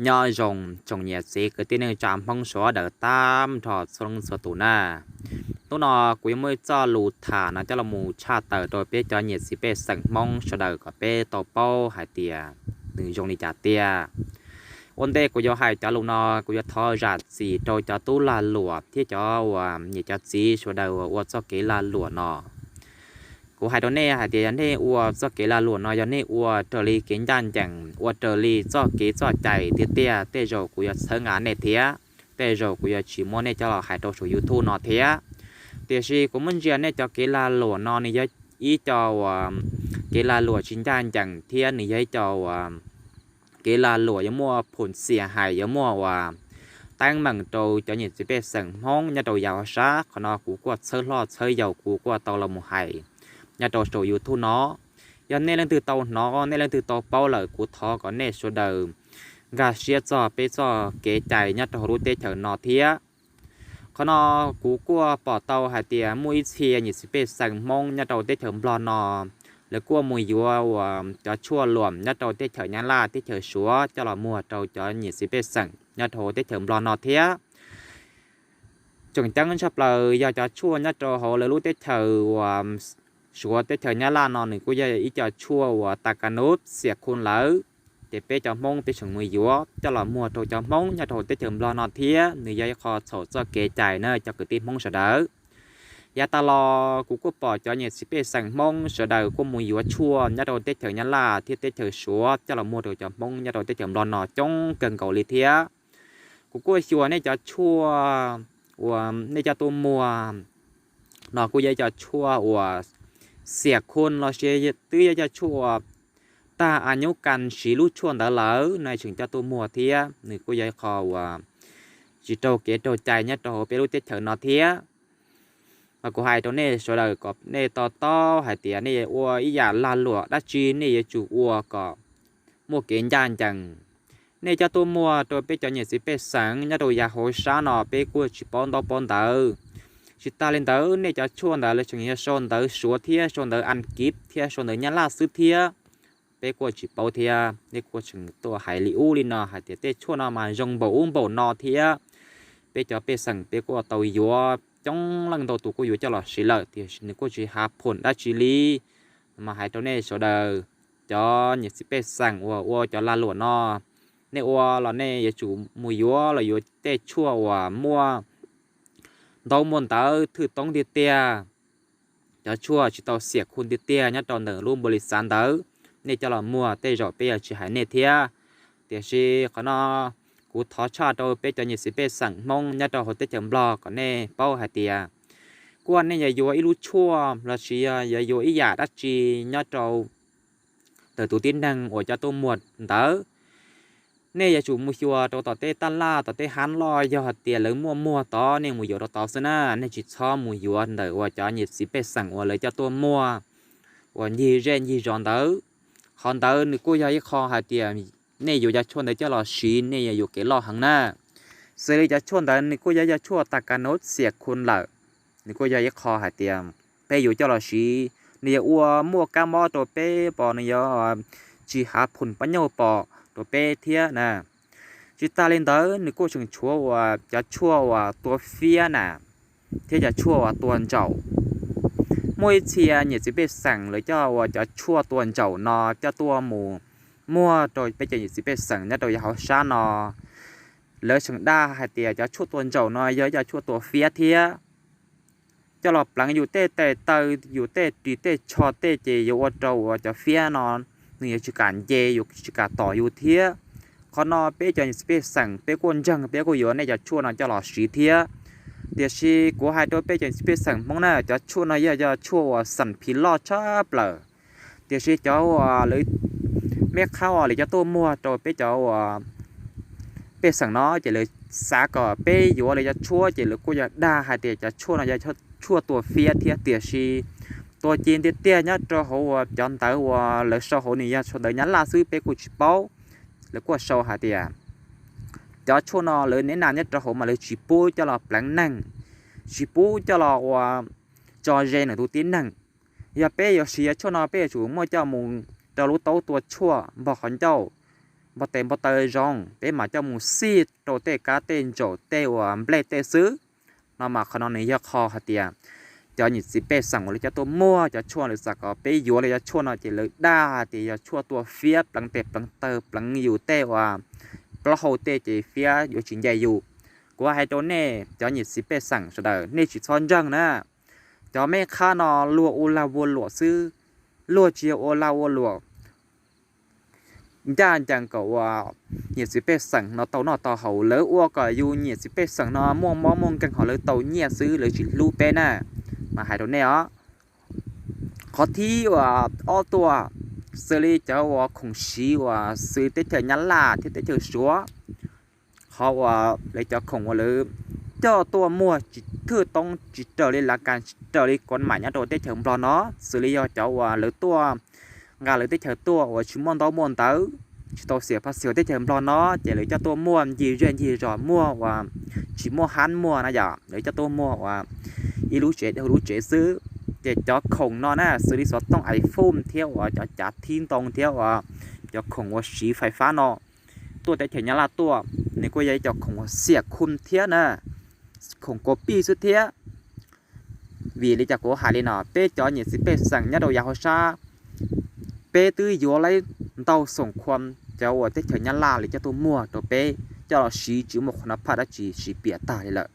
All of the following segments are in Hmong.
Nyob zoo tsoom niam txiv kwv tij neej tsa Hmoob sawv daws tag nrho txhua leej txhua tus na. Hnub no kuv yuav muaj ib txoj lus tham no coj los mus tshaj tawm rau peb cov niam txiv pej xeem Hmoob sawv daws kom peb tau paub hais tias nws zoo li cas tiag. Ua ntej kuv yuav hais cov lus no, kuv yuav thov zam txim rau cov tub lag luam thiab cov uas niam cov txiv sawv daws uas ua txoj kev lag luam no. Kuv hais rau nej hais tias yog nej ua txoj kev lag luam no yog nej ua raws li kev ncaj ncees, ua raws li txoj kev txoj cai tiag tiag, tej zaum kuv yuav txhawb nqa nej thiab, tej zaum kuv yuav tsis muab nej coj los hais rau saum YouTube no thiab. Tiam sis kuv muab ntsia nej cov kev lag luam no nws yog ib co uas kev lag luam tsis ncaj ncees thiab nws yog ib co uas kev lag luam yuav muaj phum xias hais, yuav muaj uas teeb meem rau cov niam txiv pej xeem Hmoob nyob rau yav sab. Qhov no kuv kuj txhawb hlob txhawb yau kuv kuj tau los mus hais nyob rau saum YouTube no. Yog nej leej twg tau hnov, nej leej twg tau paub lawm, kuv thov kom nej sawv daws nkag siab txog peb txoj kev cai nyob rau hauv lub teb chaws no thiab. Qhov no kuv kuj pom tau hais tias muaj ib txhia niam txiv pej xeem Hmoob nyob rau teb chaws Nplog no, lawv kuj mus yuav uas cov tshuaj luam nyob rau teb chaws Nyab Laj teb chaws Suav coj los muag rau cov niam txiv pej xeem nyob rau teb chaws Nplog no thiab. Tseem ceeb tshaj plaws yog cov tshuaj nyob rau hauv lawv lub teb chaws uas Suav teb chaws Nyab Laj no nws kuj yog ib co tshuaj uas ta ka nub xiam khu lawm. Ces peb cov Hmoob peb tseem mus yuav coj los muag rau cov Hmoob nyob rau teb chaws Nplog no thiab, nws yog ib qho txhaum txoj kev cai na cov kwv tij Hmoob sawv daws. Yav tas los kuv kuj pom cov niam txiv pej xeem Hmoob sawv daws kuj mus yuav tshuaj nyob rau teb chaws Nyab Laj thiab teb chaws Suav coj los muag rau cov Hmoob nyob rau teb chaws Nplog no coob kawg nkaus li thiab. Kuv kuj xyuas nej cov tshuaj uas nej coj tuaj muag no kuj yog cov tshuaj uas xiam khu los sis twb yog cov tshuaj uas tag a nyub kas siv lub tshuaj ntawd lawm no tseem coj tuaj muag thiab, nws kuj yog ib qho uas tsis raug kev raug cai nyob rau hauv peb lub teb chaws no thiab. Mas kuv hais rau nej sawv daws kom nej to taub hais tias nej ua ib yam lag luam dab tsi nej yuav tsum ua kom muaj kev ncaj ncees. Nej coj tuaj muag rau peb cov niam txiv pej xeem nyob rau yav hauv sab no peb kuj tsis paub ntaub paub ntawv. Tsis tas li ntawd nej cov tshuaj ntawd lawv tseem yog sau ntawv Suav thiab sau ntawv Askiv thiab sau ntawv Nyab Laj xwb thiab. Peb kuj tsis paub thiab, nej kuj tseem tuaj hais li ub li no hais tias tej tshuaj no mas zoo npaum ub npaum no thiab. Peb cov pej xeem peb kuj tau yuav coob leej ntau tus kuj yuav coj los siv lawm tiam sis nws kuj tsis hav phum dab tsi li. Mas hais rau nej sawv daws, cov niam txiv pej xeem uas ua cov lag luam no, nej ua los nej yuav tsum mus yuav los yuav tej tshuaj uas muaj ntaub muaj ntawv thwj toob tiag tiag. Cov tshuaj tsis tau xiam khu tiag tiag nyob rau ntawm lub npaum li xav ntawd, nej coj los muag tej zaum peb yuav tsis hais nej thiab. Tiam sis qhov no kuv thov tshaj rau peb cov niam txiv pej xeem Hmoob nyob rau hauv teb chaws Nplog kom nej paub hais tias kuj nej yuav yuav ib lub tshuaj los sis yog yuav yuav ib yam dab tsi nyob rau ntawm tus tib neeg uas coj tuaj muag ntawd, nej yuav tsum mus xyuas rau tom tej taj laj tom tej hab loj, yog hais tias lawv muaj muag tod nej mus yuav rau tod xwb na, nej tsis txhob mus yuav ntawm uas cov niam txiv pej xeem uas lawv coj tuaj muag uas ncig zej ncig zos ntawd. Qhov ntawd nws kuj yog ib qho hais tias nej yuav cov tshuaj ntawd coj los siv nej yuav yuam kev loj heev na. Xws li cov tshuaj ntawd nws kuj yog cov tshuaj ta ka nub xiam khu lawm, nws kuj yog ib qho hais tias peb yuav coj los siv nws yuav ua muaj kab mob rau peb pom, nws yuav tsis hav phum pab nyauj pom rau peb thiab na. Tsis tas li ntawd nws kuj tseem tshuav uas cov tshuaj uas tua fiab na, thiab cov tshuaj uas tua ntsaum. Muaj ib txhia niam txiv pej xeem lawv coj uas cov tshuaj tua ntsaum no coj tuaj mus muag rau peb cov niam txiv pej xeem nyob rau yav hauv sab no. Lawv tseem dag hais tias cov tshuaj tua ntsaum no yog ib cov tshuaj tua fiab thiab. Coj los pleev yus tej tes taw, yus tej ris tej tsho tej ces yuav ua rau uas cov fiab no nws yuav tsis kam nce, yuav tsis kam tom yus thiab. Qhov no peb cov niam txiv pej xeem peb kuj ntseeg, peb kuj yuav nej cov tshuaj no coj los siv thiab. Tiam sis kuv hais rau peb cov niam txiv pej xeem Hmoob na, cov tshuaj no yog cov tshuaj uas xam phiv loj tshaj plaws. Tiam sis cov uas lawv, meb qhab uas lawv coj tuaj muag rau peb cov uas pej xeem no ces lawv xav kom peb yuav lawv cov tshuaj ces lawv kuj yog dag hais tias cov tshuaj no yog tshuaj tua fiab thiab. Tiam sis tuag ci tiag tiag nyob rau hauv uas cov ntawv uas lawv sau hauv nws yog sau ntawv Nyab Laj xwb, peb kuj tsis paub. Lawv kuj sau hais tias cov tshuaj no lawv neb nas nyob rau hauv mas lawv tsis pub coj los pleev neeg, tsis pub coj los ua tso ze nws tus tib neeg. Yog peb yuav siv cov tshuaj no peb yuav tsum muaj coj mus rau lub taub tua tshuaj npog qhov ncauj, npog tes npog taw zoo, peb mas coj mus xij rau tej kab tej ntsaum tej uas nplej tej xwb. No mas qhov no nws yog qhov hais tias cov niam txiv pej xeem uas lawv coj tuaj muag cov tshuaj, lawv xav kom peb yuav lawv cov tshuaj no ces lawv dag tias yog tshuaj tua fiab pleev tes pleev taw pleev yus tej uas plaub hau tej ces fiab yuav tsis nce yus. Kuv hais rau nej cov niam txiv pej xeem sawv daws nej tsis txhob ntseeg na. Cov mej qhab no luag ua lag ua luam xwb, luag tsis yog ua lag ua luam ncaj ncees kom uas niam txiv pej xeem no tau noj tau haus. Lawv ua kom yus niam txiv pej xeem no muaj mob muaj nkeeg hos lawv tau nyiaj xwb, lawv tsis hlub peb na. Mas hais rau nej os, qhov thib uas ob tuaj, xws li cov uas khoom siv uas xws teb chaws Nyab Laj thiab teb chaws Suav, qhov uas lawv cov khoom uas lawv coj tuaj muag tsis thwj toob, tsis raws li lav kas, tsis raws li kov mam nyob rau teb chaws Nplog no, xws li yog cov uas lawv tuaj nqa lawv teb chaws tuaj uas tsis muaj ntaub muaj ntawv, tsis tau xiam phaj xim teb chaws Nplog no, ces lawv coj tuaj muag ncig zej ncig zos, muag uas tsis muaj hab muag na yom, lawv coj tuaj muag uas ib lub tsev dhau lub tsev xwb. Ces cov khoom no na, xws li xov tooj iPhone thiab uas cov cav thib ntoo thiab uas cov khoom uas siv fais fab no tuaj teb chaws Nyab Laj tuaj, nws kuj yog ib co khoom uas xiam khum thiab na, khoom kos pij xwb thiab. Vim li cas kuv hais li no? Peb cov niam txiv pej xeem nyob rau yav hauv sab, peb twb yuav lawv ntau xoom khua cov uas teb chaws Nyab Laj li coj tuaj muag rau peb coj los siv tsis muaj qhuav na phaj dab tsi, siv piam tag li lawm.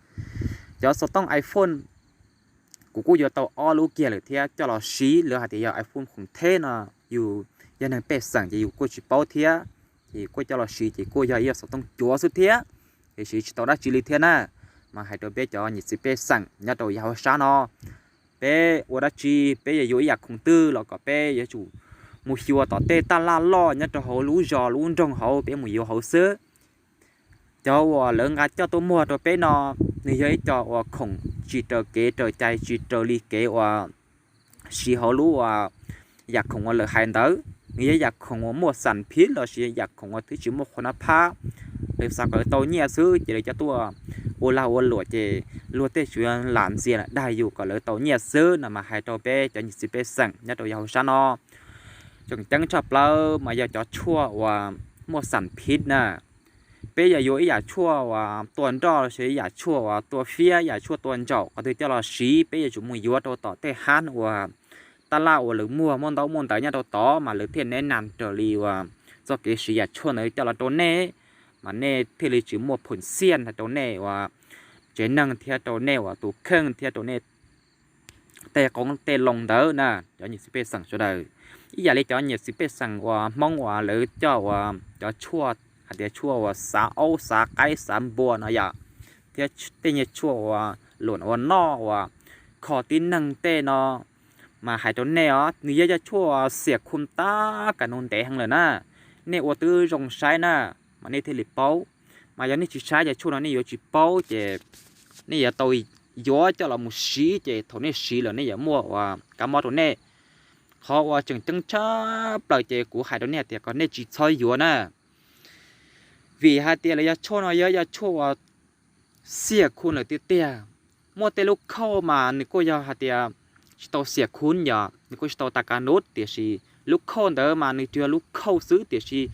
Cov xov tooj iPhone, kuv kuj yuav tau ob lub kiag lawm thiab coj los siv, lawv hais tias yog iPhone khoom theb no, yus yog neeg pej xeem ces yus kuj tsis paub thiab, ces kuj coj los siv ces kuj yog ib xov tooj cuav xwb thiab, ces siv tsis tau dab tsi li thiab na. Mas hais rau peb cov niam txiv pej xeem nyob rau yav hauv sab no, peb ua dab tsi, peb yuav yuav ib yam khoom twg los kom peb yuav tsum mus xyuas tom tej taj laj loj nyob rau hauv lub zos lub nroog hauv, peb mus yuav hauv xwb. Cov uas lawv nqa coj tuaj muag rau peb no, nws yog ib co uas khoom tsis raws kev raws cai, tsis raws li kev uas siv hauv lub uas yam khoom uas lawv hais ntawd. Nws yog yam khoom uas muaj xam phiv lossis yam khoom uas twb tsis muaj qhuav na phaj, lawv xav kom lawv tau nyiaj xwb ces lawv coj tuaj ua lag ua luam ces luag tej tsuas lam ntxias lam dag yus kom lawv tau nyiaj xwb no. Mas hais rau peb cov niam txiv pej xeem nyob rau yav hauv sab no, tseem ceeb tshaj plaws mas yog cov tshuaj uas muaj xam phiv na. Peb yog yuav ib yam tshuaj uas tua nroj lossis ib yam tshuaj uas tua fiab, yam tshuaj tua ntsaum qhov twg coj los siv, peb yuav tsum mus yuav rau tom tej hab uas taj laj uas lawv muag muaj ntaub muaj ntawv nyob rau tod mas lawv thiaj neb nas raws li uas txoj kev siv yam tshuaj ntawd coj los rau nej, mas nej thiaj li tsis muaj phoom xiaj ntag rau nej uas tsev neeg thiab rau nej uas tus kheej thiab rau nej tej qoob tej loo ntawd na. Cov niam txiv pej xeem sawv daws, ib yam li cov niam txiv pej xeem uas Hmoob uas lawv coj uas cov tshuaj hais tias tshuaj uas xav aub xav qaib xav npua no yom, thiab tej niag tshuaj uas luam ua noj uas kho tib neeg tej no, mas hais rau nej os, nws yog cov tshuaj xiam khum tab kas nus ntev heev lawm na. Nej ua twb zoo saib na, mas nej thiaj li paub. Mas yog nej tsis saib cov tshuaj no nej yuav tsis paub ces nej yuav tau yuav coj los mus siv ces thaum nej siv lawm nej yuav muaj uas kab mob rau nej. Qhov uas tseem ceeb tshaj plaws ces kuv hais rau nej tias kom nej tsis txhob yuav na. Vim hais tias lawv yog tshuaj no yog yog tshuaj uas xiam khum lawm tiag tiag. Muaj tej lub khauj mas nws kuj yog hais tias tsis tau xiam khum yom, nws kuj tsis tau tas kas nus, tiam sis lub khauj ntawd mas nws tsuas yog lub khauj xwb, tiam sis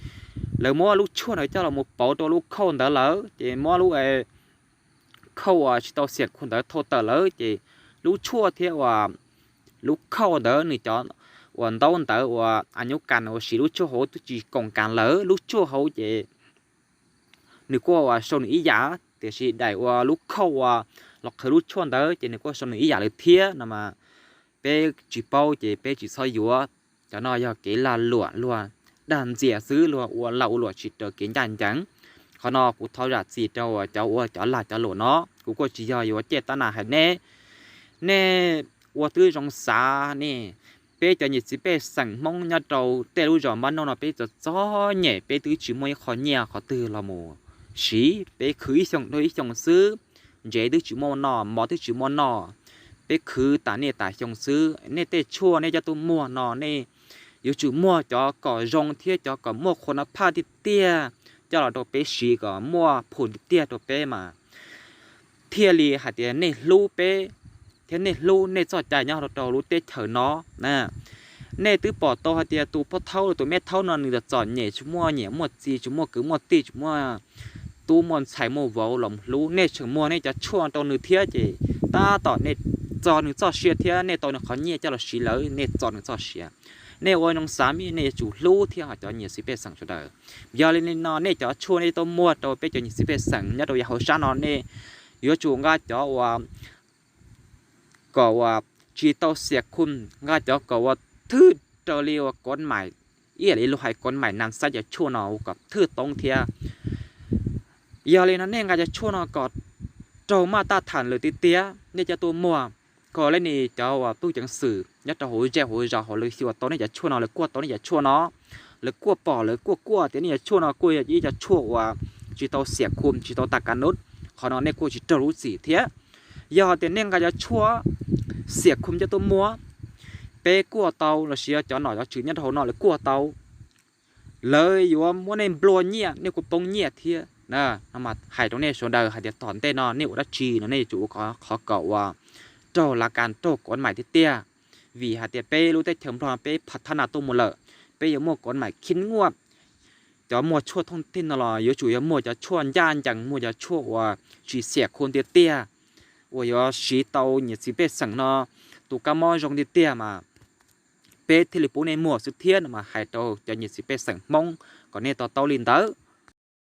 lawv muab lub tshuaj ntawd coj los mus pauv rau lub khauj ntawd lawm ces muab lub khauj uas tsis tau xiam khum ntawd thau tawm lawm ces lub tshuaj thiab uas lub khauj ntawd nws cov uas ntaub ntawv uas a nyub kas uas siv lub tshuaj hauv twb tsis koom kas lawm, lub tshuaj hauv ces nws kuj uas sau nws ib yam, tiam sis daim uas lub khauj uas los qhwv lub tshuaj ntawd ces nws kuj sau nws ib yam lawm thiab no mas peb tsis paub ces peb tsis txhob yuav. Cov no yog kev lag luam luag dag ntxias xwb, luag ua lag ua luam tsis raws kev ncaj ncees. Qhov no kuv thov zam txim rau uas cov ua cov lag cov luam no, kuv kuj tsis yog yuav caj tab nas hais nej. Nej ua twb zoo xav ne. Peb cov niam txiv pej xeem Hmoob nyob rau tej lub zos npab noj no peb txom txom nyem, peb twb tsis muaj ib qho nyiaj qhov twg los mus siv, peb khwv ib xyoos dhau ib xyoos xwb. Ntsev twb tsis muaj noj, mov twb tsis muaj noj, peb khwv tas niaj tas xyoo xwb. Nej tej tshuaj nej coj tuaj muag no nej yuav tsum muag cov kom zoo thiab cov kom muaj qhuav na phaj tiag tiag coj los rau peb siv kom muaj phum tiag tiag rau peb mas thiaj li hais tias nej hlub peb thiab nej hlub nej txoj cai nyob rau lub teb chaws no na. Nej twb pom tau hais tias tus pog thaub los tus me thaub no nws txom nyem, tsis muaj niam muaj txiv, tsis muaj kwv muaj tij, tsis muaj tub muaj ntxhais muaj vauv los hlub, nej tseem muag nej cov tshuaj rau nws thiab ces tab tom nej txo nws txoj sia thiab nej tau nws qhov nyiaj coj los siv lawm, nej txo nws txoj sia. Nej ua zoo xav mas nej yuav tsum hlub thiab ho cov niam txiv pej xeem sawv daws. Yog li no nej cov tshuaj nej tuaj muag rau peb cov niam txiv pej xeem nyob rau yav hauv sab no nej yuav tsum nqa cov uas kom uas tsis tau xiam khu, nqa cov kom uas thwj raws li uas kov mais, ib yam li luag hais kov mais nas xab cov tshuaj no kom thwj toob thiab. Yog li no nej nqa cov tshuaj no kom raug maj taj tham lawm tiag tiag nej coj tuaj muag, kom leej ni cov uas tub ceev xwm nyob rau hauv zej hauv zos hauv lawv xyuas tau nej cov tshuaj no, lawv kuaj tau nej cov tshuaj no, lawv kuaj pom lawv kuaj kuaj tias nej cov tshuaj no kuj yog ib cov tshuaj uas tsis tau xiam khu, tsis tau tas ka nub, qhov no nej kuj tsis raug lub txim thiab. Yog tias nej nqa cov tshuaj xiam khu coj tuaj muag, peb kuaj tau los sis cov nom cov tswv nyob rau hauv no lawv kuaj tau, lawv yuav muab nej nplua nyiaj, nej kuj poob nyiaj thiab. Hais rau nej sawv daws hais tias tom ntej no nej ua dab tsi no nej yuav tsum ua qhov kom uas raug lav kas raug kov mais tiag tiag, vim hais tias peb lub teb chaws Nplog peb phav thab nas tuaj mus lawm, peb yuav muaj kov mais khib nyuaj. Cov muag tshuaj thooj teg no los yuav tsum yog muag cov tshuaj ncaj ncees, muag cov tshuaj uas tsis xiam khu tiag tiag, uas yuav siv tau niam txiv pej xeem no tus kab mob zoo tiag tiag mas peb thiaj li pub nej muag xwb thiab no mas hais rau cov niam txiv pej xeem Hmoob kom nej to taub li ntawd.